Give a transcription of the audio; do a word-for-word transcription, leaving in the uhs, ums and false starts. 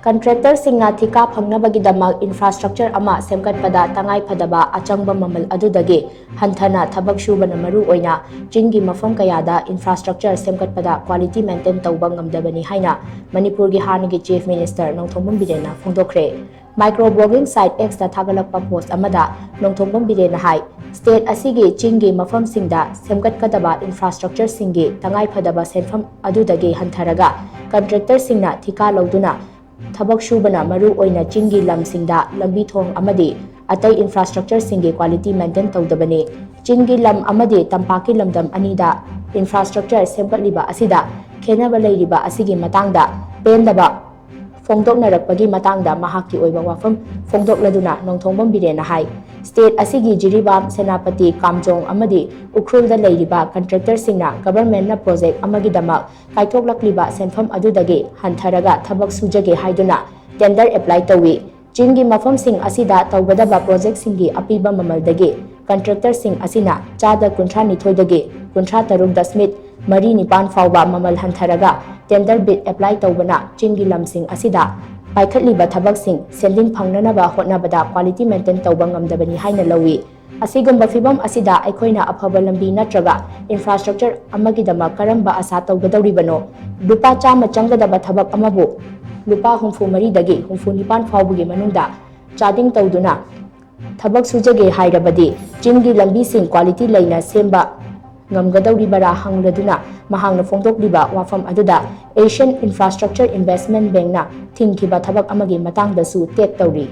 ꯀꯟꯇ꯭ꯔꯦꯛꯇꯔꯁꯤꯡꯅ ꯊꯤꯀꯥ ꯐꯪꯅꯕꯒꯤꯗꯃꯛ ꯏꯟꯐ꯭ꯔꯥꯁ꯭ꯇ꯭ꯔꯛꯆꯔ ꯑꯃ ꯁꯦꯝꯒꯠꯄꯗ ꯇꯉꯥꯏ ꯐꯗꯕ ꯑꯆꯪꯕ ꯃꯃꯜ ꯑꯗꯨꯗꯒꯤ ꯍꯟꯊꯅ ꯊꯕꯛ ꯁꯨꯕꯅ ꯃꯔꯨ ꯑꯣꯏꯅ ꯆꯤꯡꯒꯤ ꯃꯐꯝ ꯀꯌꯥꯗ ꯏꯟꯐ꯭ꯔꯥꯁ꯭ꯇ꯭ꯔꯛꯆꯔ ꯁꯦꯝꯒꯠꯄꯗ ꯀ꯭ꯋꯥꯂꯤꯇꯤ ꯃꯦꯟꯇꯦꯟ ꯇꯧꯕ ꯉꯝꯗꯕꯅꯤ ꯍꯥꯏꯅ ꯃꯅꯤꯄꯨꯔꯒꯤ ꯍꯥꯟꯅꯒꯤ ꯆꯤꯐ ꯃꯤꯅꯤꯁꯇꯔ ꯅꯣꯡꯊꯣꯝꯕꯝ ꯕꯤꯔꯦꯟꯅ ꯐꯣꯡꯗꯣꯛꯈ꯭ꯔꯦ꯫ ꯃꯥꯏꯀ꯭ꯔꯣ ꯕ꯭ꯂꯣꯒꯤꯡ ꯁꯥꯏꯠ X-ꯇ ꯊꯥꯒꯠꯂꯛꯄ ꯄꯣꯁ꯭ꯠ ꯑꯃꯗ ꯅꯣꯡꯊꯣꯝꯕꯝ ꯕꯤꯔꯦꯟꯅ ꯍꯥꯏ, ꯁ꯭ꯇꯦꯠ ꯑꯁꯤꯒꯤ ꯆꯤꯡꯒꯤ ꯃꯐꯝꯁꯤꯡꯗ ꯁꯦꯝꯒꯠꯀꯗꯕ ꯏꯟꯐ꯭ꯔꯥꯁ꯭ꯇ꯭ꯔꯛꯆꯔꯁꯤꯡꯒꯤ ꯇꯉꯥꯏ ꯐꯗꯕ ꯁꯦꯟꯐꯝ ꯑꯗꯨꯗꯒꯤ ꯍꯟꯊꯔꯒ ꯀꯟꯇ꯭ꯔꯦꯛꯇꯔꯁꯤꯡꯅ ꯊꯤꯀꯥ ꯂꯧꯗꯨꯅ ꯊꯕꯛ ꯁꯨꯕꯅ ꯃꯔꯨ ꯑꯣꯏꯅ ꯆꯤꯡꯒꯤ ꯂꯝꯁꯤꯡꯗ ꯂꯝꯕꯤ ꯊꯣꯡ ꯑꯃꯗꯤ ꯑꯇꯩ ꯏꯟꯐ꯭ꯔꯥꯁ꯭ꯇ꯭ꯔꯛꯆꯔꯁꯤꯡꯒꯤ ꯀ꯭ꯋꯥꯂꯤꯇꯤ ꯃꯦꯟꯇꯦꯟ ꯇꯧꯗꯕꯅꯤ꯫ ꯆꯤꯡꯒꯤ ꯂꯝ ꯑꯃꯗꯤ ꯇꯝꯄꯥꯛꯀꯤ ꯂꯝꯗꯝ ꯑꯅꯤꯗ ꯏꯟꯐ꯭ꯔꯥꯁ꯭ꯇ꯭ꯔꯛꯆꯔ ꯁꯦꯝꯒꯠꯂꯤꯕ ꯑꯁꯤꯗ ꯈꯦꯟꯅꯕ ꯂꯩꯔꯤꯕ ꯑꯁꯤꯒꯤ ꯃꯇꯥꯡꯗ ꯄꯦꯟꯗꯕ ꯐꯣꯡꯗꯣꯛꯅꯔꯛꯄꯒꯤ ꯃꯇꯥꯡꯗ ꯃꯍꯥꯛꯀꯤ ꯑꯣꯏꯕ ꯋꯥꯐꯝ ꯐꯣꯡꯗꯣꯛꯂꯗꯨꯅ ꯅꯣꯡꯊꯣꯝꯕꯝ ꯕꯤꯔꯦꯟꯅ ꯍꯥꯏ, ꯁ꯭ꯇꯦꯠ ꯑꯁꯤꯒꯤ ꯖꯤꯔꯤꯕꯥꯝ, ꯁꯦꯅꯥꯄꯇꯤ, ꯀꯥꯝꯖꯣꯡ ꯑꯃꯗꯤ ꯎꯈ꯭ꯔꯨꯜꯗ ꯂꯩꯔꯤꯕ ꯀꯟꯇ꯭ꯔꯦꯛꯇꯔꯁꯤꯡꯅ ꯒꯚꯔꯟꯃꯦꯟꯠꯅ ꯄ꯭ꯔꯣꯖꯦꯛ ꯑꯃꯒꯤꯗꯃꯛ ꯀꯥꯏꯊꯣꯛꯂꯛꯂꯤꯕ ꯁꯦꯟꯐꯝ ꯑꯗꯨꯗꯒꯤ ꯍꯟꯊꯔꯒ ꯊꯕꯛ ꯁꯨꯖꯒꯦ ꯍꯥꯏꯗꯨꯅ ꯇꯦꯟꯗꯔ ꯑꯦꯄ꯭ꯂꯥꯏ ꯇꯧꯏ꯫ ꯆꯤꯡꯒꯤ ꯃꯐꯝꯁꯤꯡ ꯑꯁꯤꯗ ꯇꯧꯒꯗꯕ ꯄ꯭ꯔꯣꯖꯦꯛꯁꯤꯡꯒꯤ ꯑꯄꯤꯕ ꯃꯃꯜꯗꯒꯤ ꯀꯟꯇ꯭ꯔꯦꯛꯇꯔꯁꯤꯡ ꯑꯁꯤꯅ ꯆꯥꯗ ꯀꯨꯟꯊ꯭ꯔꯥ ꯅꯤꯊꯣꯏꯗꯒꯤ ꯀꯨꯟꯊ꯭ꯔꯥ ꯇꯔꯨꯛ ꯗꯁꯃꯤꯛ ꯃꯔꯤ ꯅꯤꯄꯥꯟ ꯐꯥꯎꯕ ꯃꯃꯜ ꯍꯟꯊꯔꯒ ꯇꯦꯟꯗꯔ ꯕꯤꯗ ꯑꯦꯄ꯭ꯂꯥꯏ ꯇꯧꯕꯅ ꯆꯤꯡꯒꯤ ꯂꯝꯁꯤꯡ ꯑꯁꯤꯗ ꯄꯥꯏꯈꯠꯂꯤꯕ ꯊꯕꯛꯁꯤꯡ ꯁꯦꯟꯗꯤꯡ ꯐꯪꯅꯅꯕ ꯍꯣꯠꯅꯕꯗ ꯀ꯭ꯋꯥꯂꯤꯇꯤ ꯃꯦꯟꯇꯦꯟ ꯇꯧꯕ ꯉꯝꯗꯕꯅꯤ ꯍꯥꯏꯅ ꯂꯧꯏ꯫ ꯑꯁꯤꯒꯨꯝꯕ ꯐꯤꯚꯝ ꯑꯁꯤꯗ ꯑꯩꯈꯣꯏꯅ ꯑꯐꯕ ꯂꯝꯕꯤ ꯅꯠꯇ꯭ꯔꯒ ꯏꯟꯐ꯭ꯔꯥꯁ꯭ꯇ꯭ꯔꯛꯆꯔ ꯑꯃꯒꯤꯗꯃꯛ ꯀꯔꯝꯕ ꯑꯥꯁꯥ ꯇꯧꯒꯗꯧꯔꯤꯕꯅꯣ? ꯂꯨꯄꯥ ꯆꯥꯝꯃ ꯆꯪꯒꯗꯕ ꯊꯕꯛ ꯑꯃꯕꯨ ꯂꯨꯄꯥ ꯍꯨꯝꯐꯨ ꯃꯔꯤꯗꯒꯤ ꯍꯨꯝꯐꯨ ꯅꯤꯄꯥꯟ ꯐꯥꯎꯕꯒꯤ ꯃꯅꯨꯡꯗ ꯆꯥꯗꯤꯡ ꯇꯧꯗꯨꯅ ꯊꯕꯛ ꯁꯨꯖꯒꯦ ꯍꯥꯏꯔꯕꯗꯤ ꯆꯤꯡꯒꯤ ꯂꯝꯕꯤꯁꯤꯡ ꯀ꯭ꯋꯥꯂꯤꯇꯤ ꯂꯩꯅ ꯁꯦꯝꯕ ꯉꯝꯒꯗꯧꯔꯤꯕꯔꯥ ꯍꯪꯂꯗꯨꯅ ꯃꯍꯥꯛꯅ ꯐꯣꯡꯗꯣꯛꯂꯤꯕ ꯋꯥꯐꯝ ꯑꯗꯨꯗ ꯑꯦꯁꯤꯌꯥꯟ ꯏꯟꯐ꯭ꯔꯥꯁ꯭ꯇ꯭ꯔꯛꯆꯔ ꯏꯟꯚꯦꯁ꯭ꯇꯃꯦꯟꯠ ꯕꯦꯡꯛꯅ ꯊꯤꯡꯈꯤꯕ ꯊꯕꯛ ꯑꯃꯒꯤ ꯃꯇꯥꯡꯗꯁꯨ ꯇꯦꯒ ꯇꯧꯔꯤ꯫